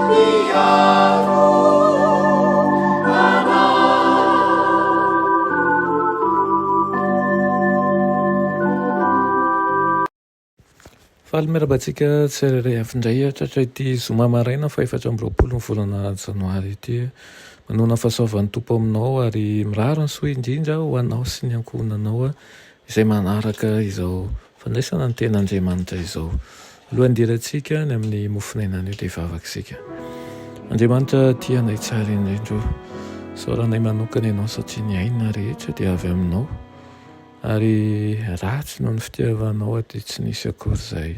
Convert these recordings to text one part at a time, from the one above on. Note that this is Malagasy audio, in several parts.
Mpiaro anay. Faly miarahaba antsika tsirairay avy indray tratra ity zoma maraina faha-24 ny volana janoary ity. Manoana ny fahasoavan'ny Tompo aminao ary mirary ny soa indrindra ho anao sy ny ankohonanao izay manaraka izao fandraisana ny tenin'Andriamanitra izao. Alohan'ny hidirantsika ny amin'ny mofon'aina anio dia hivavaka isika. Andriamanitra tia anay tsara indrindra o. Isaoranay manokana Ianao satria ny aina rehetra dia avy aminao. Ary ratsy noho ny fitiavanao aho dia tsy nisy akory izahay.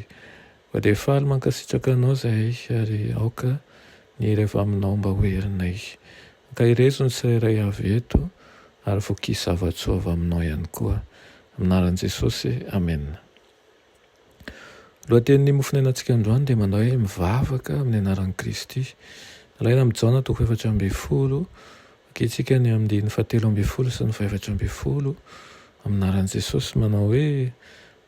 Koa dia faly mankasitraka anao izahay ary aoka ny hery avy aminao mba ho herinay. Ankaherezo ny tsirairay avy eto ary vokiso zava-tsoa avy aminao ihany koa. Amin'ny anaran'i Jesosy, amena. Lohatenin'ny mofonainantsika androany dia manao hoe mivavaka amin'ny anaran'i Kristy. Nalaina amin'i Jaona toko 14, vakintsika ny andininy fahatelo ambin'ny folo sy ny fahefatra ambin'ny folo, amin'ny anaran'i Jesosy manao hoe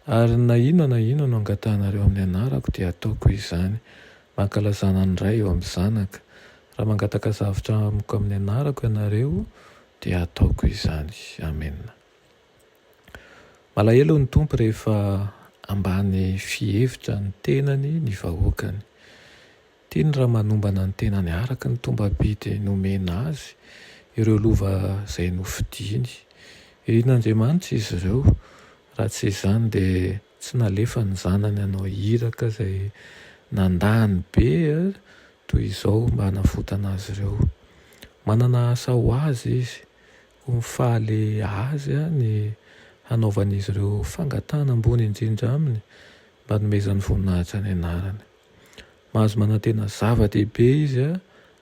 ary na inona na inona no angatahanareo amin'ny anarako dia hataoko izany, mba hankalazana ny Ray eo amin'ny Zanaka. Raha mangataka zavtra amiko amin'ny anarako ianareo dia hataoko izany. Amena. Malahelo ny Tompo rehefa ambany fihevitra ny tenany ny vahoakany. Tiany raha manombana ny tenany araka ny tombam-bidy nomena azy ireo lova izay nofidiny. Irin'Andriamanitra izy ireo, raha tsy izany dia tsy nalefa ny zanany hanao iraka izay nandany be toy izao mba hanavotana azy ireo. Manana asa ho azy izy. Ho mifaly azy ny hanaovan'izy ireo fangatahana ambony indrindra aminy mba hanomezany voninahitra ny anarany. Mahazo manantena zava-dehibe izy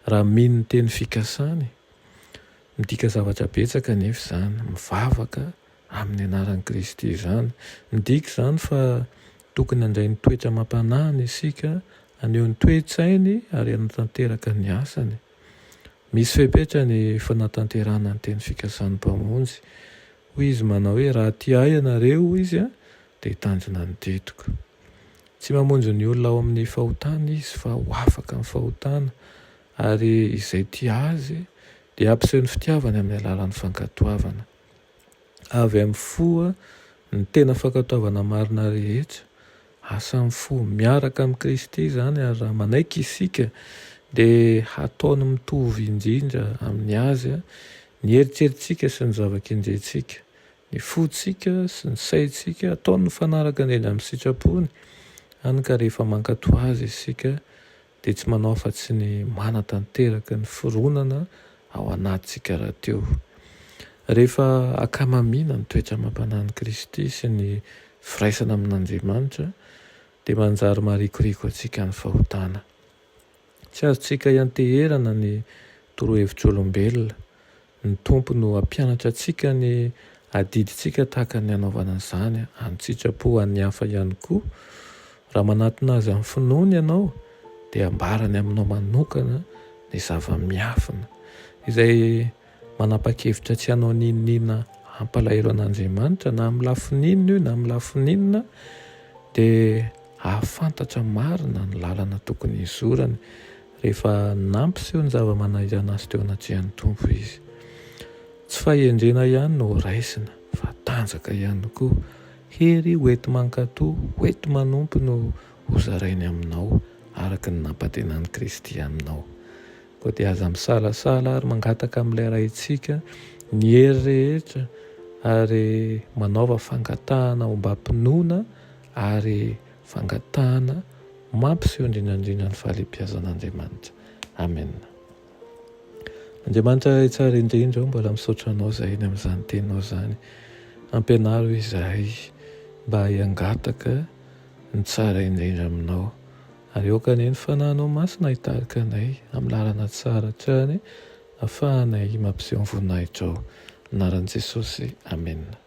raha mino ny teny fikasany. Midika zavatra betsaka anefa izany, mivavaka amin'ny anaran'i Kristy izany. Midika izany fa tokony handray ny toetra amam-panahiny isika, haneho ny toe-tsainy ary hanatanteraka ny asany. Misy fepetra ny fanatanterahana ny teny fikasan'ny Mpamonjy. Hoy Izy manao hoe, Raha tia Ahy ianareo, hoy Izy, dia hitandrina ny didiko. Tsy mamonjy ny olona ao amin'ny fahotana Izy, fa ho afaka amin'ny fahotana, ary izay tia Azy dia hampiseho ny fitiavany amin'ny alalan'ny fankatoavana. Avy amin'ny fo ny tena fankatoavana marina rehetra. Asa amin'ny fo miaraka amin'i Kristy izany ary raha manaiky isika dia hataony mitovy indrindra amin'ny Azy ny eritreritsika sy ny zava-kendrentsika, ny fontsika sy ny saintsika, ataony mifanaraka indrindra amin'ny sitrapony, hany ka rehefa mankatò Azy isika dia tsy manao afa-tsy ny manatanteraka ny fironana ao anatintsika rahateo. Rehefa ankamamiana ny toetra amam-panahin'i Kristy sy ny firaisana amin'Andriamanitra, dia manjary maharikoriko antsika ny fahotana. Tsy azontsika ianteherana ny torohevitr'olombelona. Ny Tompo no hampianatra antsika ny adidintsika tahaka ny hanaovana an'izany an-tsitrapo ho an'ny hafa ihany koa. Raha manatona Azy amin'ny finoana ianao, dia ambarany aminao manokana ny zava-miafina. Izay manapa-kevitra tsy hanao n'inon'inona hampalahelo an'Andriamanitra, na amin'ny lafiny inona io na amin'ny lafiny inona, dia hahafantatra marina ny lalana tokony hizorany. Rehefa nampiseho ny zava-manahirana azy teo anatrehan'ny Tompo izy. Tsy fahendrena ihany no horaisina, fa tanjaka ihany koa. Hery hoenti-mankatò, hoenti-manompo no hozarainy aminao, araka ny nampantenan'i Kristy aminao. Koa dia aza misalasala ary mangataka amin'ilay Raintsika ny hery rehetra, ary manaova fangatahana ombam-pinoana ary fangatahana Mampiseho indrindra indrindra ny fahalehibiazan'Andriamanitra. Amena. Andriamanitra Ray tsara indrindra o, mbola misaotra Anao izahay ny amin'izany teninao izany. Ampianaro izahay mba hiangataka ny tsara indrindra aminao. Ary aoka anie ny Fanahinao Masina hitarika anay amin'ny lalana tsara hatrany ahafahanay mampiseho ny voninahitrao. Anaran'i Jesosy. Amena.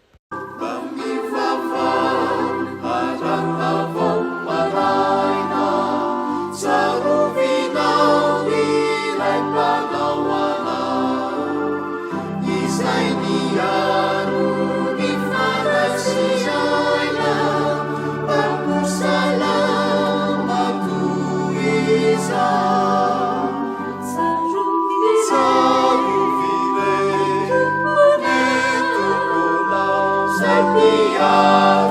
Ny